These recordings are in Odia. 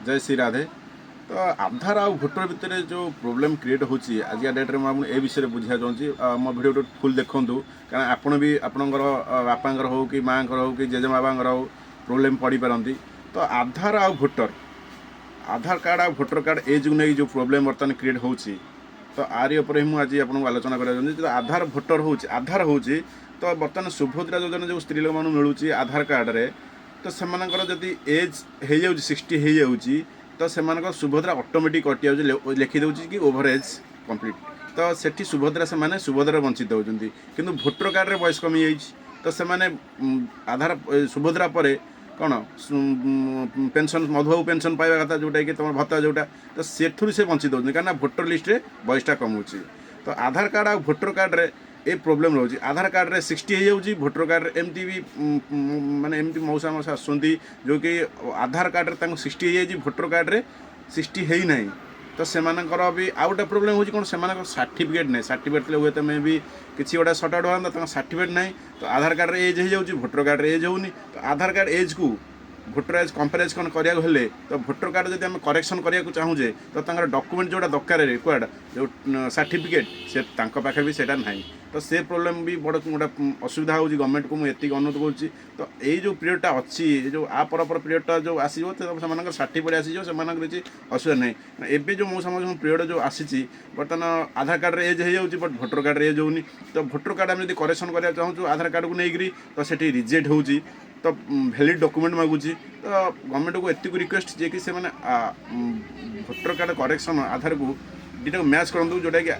ଜୟ ଶ୍ରୀ ରାଧେ। ତ ଆଧାର ଆଉ ଭୋଟର ଭିତରେ ଯେଉଁ ପ୍ରୋବ୍ଲେମ୍ କ୍ରିଏଟ୍ ହେଉଛି ଆଜିକା ଡେଟ୍ରେ, ମୁଁ ଆପଣଙ୍କୁ ଏ ବିଷୟରେ ବୁଝିବାକୁ ଚାହୁଁଛି। ମୋ ଭିଡ଼ିଓ ଫୁଲ୍ ଦେଖନ୍ତୁ, କାରଣ ଆପଣ ବି ଆପଣଙ୍କର ବାପାଙ୍କର ହଉ କି ମାଆଙ୍କର ହଉ କି ଜେଜେବାବାଙ୍କର ହଉ, ପ୍ରୋବ୍ଲେମ୍ ପଡ଼ିପାରନ୍ତି। ତ ଆଧାର ଆଉ ଭୋଟର, ଆଧାର କାର୍ଡ଼ ଆଉ ଭୋଟର କାର୍ଡ଼ ଏଜ୍କୁ ନେଇ ଯେଉଁ ପ୍ରୋବ୍ଲେମ୍ ବର୍ତ୍ତମାନ କ୍ରିଏଟ୍ ହେଉଛି, ତ ଆରି ଉପରେ ହିଁ ମୁଁ ଆଜି ଆପଣଙ୍କୁ ଆଲୋଚନା କରିବାକୁ ଚାହୁଁଛି। ତ ଆଧାର ଭୋଟର ହେଉଛି, ଆଧାର ହେଉଛି, ତ ବର୍ତ୍ତମାନ ସୁଭଦ୍ରା ଯୋଜନା ଯେଉଁ ସ୍ତ୍ରୀ ଲୋକମାନଙ୍କୁ ମିଳୁଛି ଆଧାର କାର୍ଡ଼ରେ, ତ ସେମାନଙ୍କର ଯଦି ଏଜ୍ ହେଇଯାଉଛି, 60 ହେଇଯାଉଛି, ତ ସେମାନଙ୍କର ସୁଭଦ୍ରା ଅଟୋମେଟିକ୍ କଟିଯାଉଛି, ଲେଖିଦେଉଛି କି ଓଭର ଏଜ୍ କମ୍ପ୍ଲିଟ୍। ତ ସେଠି ସୁଭଦ୍ରା, ସେମାନେ ସୁଭଦ୍ରା ବଞ୍ଚିତ ହେଉଛନ୍ତି। କିନ୍ତୁ ଭୋଟର କାର୍ଡ଼ରେ ବୟସ କମିଯାଇଛି, ତ ସେମାନେ ଆଧାର ସୁଭଦ୍ରା ପରେ କ'ଣ ପେନସନ୍, ମଧୁବାବୁ ପେନସନ୍ ପାଇବା କଥା, ଯେଉଁଟାକି ତୁମର ଭତ୍ତା ଯେଉଁଟା, ତ ସେଥିରୁ ସେ ବଞ୍ଚିତ ହେଉଛନ୍ତି, କାରଣ ଭୋଟର ଲିଷ୍ଟରେ ବୟସଟା କମୁଛି। ତ ଆଧାର କାର୍ଡ଼ ଆଉ ଭୋଟର କାର୍ଡ଼ରେ ଏ ପ୍ରୋବ୍ଲେମ୍ ରହୁଛି। ଆଧାର କାର୍ଡ଼ରେ 60 ହେଇଯାଉଛି, ଭୋଟର କାର୍ଡ଼ରେ ଏମିତି ବି ମାନେ ଏମିତି ମଉସା ମଉସା ଆସୁଛନ୍ତି, ଯେଉଁକି ଆଧାର କାର୍ଡ଼ରେ ତାଙ୍କୁ 60 ହେଇଯାଇଛି, ଭୋଟର କାର୍ଡ଼ରେ 60 ହେଇନାହିଁ। ତ ସେମାନଙ୍କର ବି ଆଉ ଗୋଟେ ପ୍ରୋବ୍ଲେମ୍ ହେଉଛି କ'ଣ, ସେମାନଙ୍କର ସାର୍ଟିଫିକେଟ୍ ନାହିଁ। ସାର୍ଟିଫିକେଟ୍ ଥିଲେ ହୁଏତ ମେ ବି କିଛି ଗୋଟେ ସର୍ଟ ଆଉଟ୍ ହୁଅନ୍ତା। ତାଙ୍କ ସାର୍ଟିଫିକେଟ୍ ନାହିଁ, ତ ଆଧାର କାର୍ଡ଼ରେ ଏଜ୍ ହେଇଯାଉଛି, ଭୋଟର କାର୍ଡ଼ରେ ଏଜ୍ ହେଉନି। ତ ଆଧାର କାର୍ଡ଼ ଏଜ୍କୁ ଭୋଟର ଏଜ୍ କମ୍ପାରିଜନ୍ କରିବାକୁ ହେଲେ, ତ ଭୋଟର କାର୍ଡ଼ ଯଦି ଆମେ କରେକ୍ସନ୍ କରିବାକୁ ଚାହୁଁଛେ, ତ ତାଙ୍କର ଡକୁମେଣ୍ଟ ଯେଉଁଟା ଦରକାର, ରିକ୍ୱାୟାର୍ଡ଼ ଯେଉଁ ସାର୍ଟିଫିକେଟ୍, ସେ ତାଙ୍କ ପାଖରେ ବି ସେଇଟା ନାହିଁ। ତ ସେ ପ୍ରୋବ୍ଲେମ୍ ବି ବଡ଼ ଗୋଟେ ଅସୁବିଧା ହେଉଛି। ଗଭର୍ଣ୍ଣମେଣ୍ଟକୁ ମୁଁ ଏତିକି ଅନୁରୋଧ କରୁଛି, ତ ଏଇ ଯେଉଁ ପିରିୟଡ଼ଟା ଅଛି, ଏ ଯେଉଁ ଆ ପର ପର ପିରିୟଡ଼ଟା ଯେଉଁ ଆସିବ, ତ ସେମାନଙ୍କର ସାର୍ଟିଫିକେଟ୍ ଆସିଯିବ, ସେମାନଙ୍କର କିଛି ଅସୁବିଧା ନାହିଁ। ଏବେ ଯେଉଁ ମୋ ସମସ୍ତଙ୍କ ପିରିୟଡ଼ ଯେଉଁ ଆସିଛି, ବର୍ତ୍ତମାନ ଆଧାର କାର୍ଡ଼ରେ ଏଜ୍ ହେଇଯାଉଛି, ବଟ୍ ଭୋଟର କାର୍ଡ଼ରେ ଏଜ୍ ହେଉନି। ତ ଭୋଟର କାର୍ଡ଼ ଆମେ ଯଦି କରେକ୍ସନ୍ କରିବାକୁ ଚାହୁଁଛୁ ଆଧାର କାର୍ଡ଼କୁ ନେଇକରି, ତ ସେଠି ରିଜେକ୍ଟ ହେଉଛି, ତ ଭ୍ୟାଲିଡ଼ ଡକୁମେଣ୍ଟ ମାଗୁଛି। ତ ଗଭର୍ଣ୍ଣମେଣ୍ଟକୁ ଏତିକି ରିକ୍ୱେଷ୍ଟ ଯେ କି ସେମାନେ ଭୋଟର କାର୍ଡ଼ କରେକ୍ସନ୍ ଆଧାରକୁ ଦୁଇଟାକୁ ମ୍ୟାଚ୍ କରନ୍ତୁ, ଯେଉଁଟାକି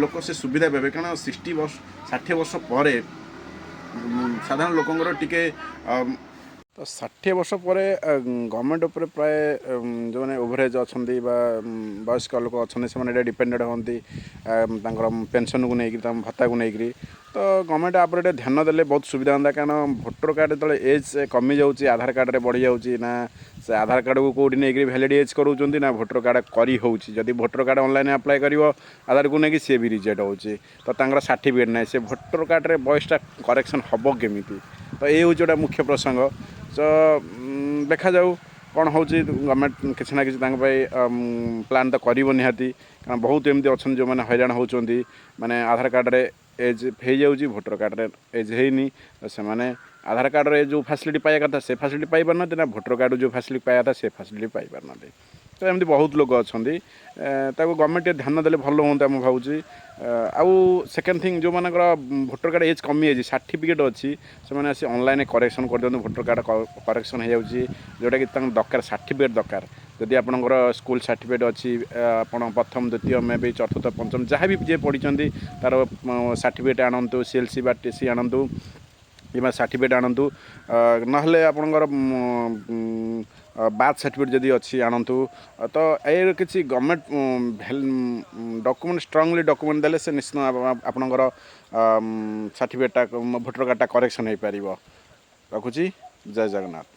ଲୋକ ସେ ସୁବିଧା ପାଇବେ। କାରଣ 60 ବର୍ଷ, 60 ବର୍ଷ ପରେ ସାଧାରଣ ଲୋକଙ୍କର ଟିକେ ତ 60 ବର୍ଷ ପରେ ଗଭର୍ଣ୍ଣମେଣ୍ଟ ଉପରେ ପ୍ରାୟ ଯେଉଁମାନେ ଓଭରେଜ୍ ଅଛନ୍ତି ବା ବୟସ୍କ ଲୋକ ଅଛନ୍ତି, ସେମାନେ ଏଇଟା ଡିପେଣ୍ଡେଣ୍ଟ ହୁଅନ୍ତି ତାଙ୍କର ପେନସନ୍କୁ ନେଇକରି, ତାଙ୍କ ଭତ୍ତାକୁ ନେଇକରି। ତ ଗଭର୍ଣ୍ଣମେଣ୍ଟ ଉପରେ ଟିକେ ଧ୍ୟାନ ଦେଲେ ବହୁତ ସୁବିଧା ହୁଅନ୍ତା। କାରଣ ଭୋଟର କାର୍ଡ଼ ଯେତେବେଳେ ଏଜ୍ କମିଯାଉଛି, ଆଧାର କାର୍ଡ଼ରେ ବଢ଼ିଯାଉଛି। ନା ସେ ଆଧାର କାର୍ଡ଼କୁ କେଉଁଠି ନେଇକରି ଭ୍ୟାଲିଡ଼ ଏଜ୍ କରାଉଛନ୍ତି, ନା ଭୋଟର କାର୍ଡ଼ କରି ହେଉଛି। ଯଦି ଭୋଟର କାର୍ଡ଼ ଅନଲାଇନ୍ ଆପ୍ଲାଏ କରିବ ଆଧାରକୁ ନେଇକି, ସିଏ ବି ରିଜେକ୍ଟ ହେଉଛି। ତ ତାଙ୍କର ସାର୍ଟିଫିକେଟ୍ ନାହିଁ, ସେ ଭୋଟର କାର୍ଡ଼ରେ ବୟସଟା କରେକ୍ସନ୍ ହେବ କେମିତି? ତ ଏଇ ହେଉଛି ଗୋଟେ ମୁଖ୍ୟ ପ୍ରସଙ୍ଗ। ତ ଦେଖାଯାଉ କ'ଣ ହେଉଛି। ଗଭର୍ଣ୍ଣମେଣ୍ଟ କିଛି ନା କିଛି ତାଙ୍କ ପାଇଁ ପ୍ଲାନ୍ ତ କରିବ ନିହାତି, କାରଣ ବହୁତ ଏମିତି ଅଛନ୍ତି ଯେଉଁମାନେ ହଇରାଣ ହେଉଛନ୍ତି। ମାନେ ଆଧାର କାର୍ଡ଼ରେ ଏଜ୍ ହେଇଯାଉଛି, ଭୋଟର କାର୍ଡ଼ରେ ଏଜ୍ ହେଇନି। ତ ସେମାନେ ଆଧାର କାର୍ଡ଼ରେ ଯେଉଁ ଫାସିଲିଟି ପାଇବା କଥା, ସେ ଫାସିଲିଟି ପାଇପାରୁନାହାନ୍ତି, ନା ଭୋଟର କାର୍ଡ଼ରୁ ଯେଉଁ ଫାସିଲିଟି ପାଇବା କଥା, ସେ ଫାସିଲିଟି ପାଇପାରୁନାହାନ୍ତି। ତ ଏମିତି ବହୁତ ଲୋକ ଅଛନ୍ତି। ତାକୁ ଗଭର୍ଣ୍ଣମେଣ୍ଟ ଟିକେ ଧ୍ୟାନ ଦେଲେ ଭଲ ହୁଅନ୍ତା ମୁଁ ଭାବୁଛି। ଆଉ ସେକେଣ୍ଡ ଥିଙ୍ଗ, ଯେଉଁମାନଙ୍କର ଭୋଟର କାର୍ଡ଼ ଏଜ୍ କମିଯାଇଛି, ସାର୍ଟିଫିକେଟ୍ ଅଛି, ସେମାନେ ଆସି ଅନଲାଇନ୍ କରେକ୍ସନ୍ କରିଦିଅନ୍ତୁ। ଭୋଟର କାର୍ଡ଼ କରେକ୍ସନ୍ ହେଇଯାଉଛି, ଯେଉଁଟାକି ତାଙ୍କୁ ଦରକାର, ସାର୍ଟିଫିକେଟ୍ ଦରକାର। ଯଦି ଆପଣଙ୍କର ସ୍କୁଲ ସାର୍ଟିଫିକେଟ୍ ଅଛି, ଆପଣ ପ୍ରଥମ, ଦ୍ୱିତୀୟ, ମେ ବି ଚତୁର୍ଥ, ପଞ୍ଚମ, ଯାହା ବି ଯିଏ ପଢ଼ିଛନ୍ତି, ତା'ର ସାର୍ଟିଫିକେଟ୍ ଆଣନ୍ତୁ, ସିଏଲ୍ସି ବା ଟିସି ଆଣନ୍ତୁ କିମ୍ବା ସାର୍ଟିଫିକେଟ୍ ଆଣନ୍ତୁ। ନହେଲେ ଆପଣଙ୍କର ବାର୍ଥ ସାର୍ଟିଫିକେଟ୍ ଯଦି ଅଛି, ଆଣନ୍ତୁ। ତ ଏର କିଛି ଗଭର୍ଣ୍ଣମେଣ୍ଟ ଡକୁମେଣ୍ଟ, ଷ୍ଟ୍ରଙ୍ଗଲି ଡକୁମେଣ୍ଟ ଦେଲେ ସେ ନିଶ୍ଚିତ ଆପଣଙ୍କର ସାର୍ଟିଫିକେଟ୍ଟା, ଭୋଟର କାର୍ଡ଼ଟା କରେକ୍ସନ୍ ହେଇପାରିବ। ରଖୁଛି, ଜୟ ଜଗନ୍ନାଥ।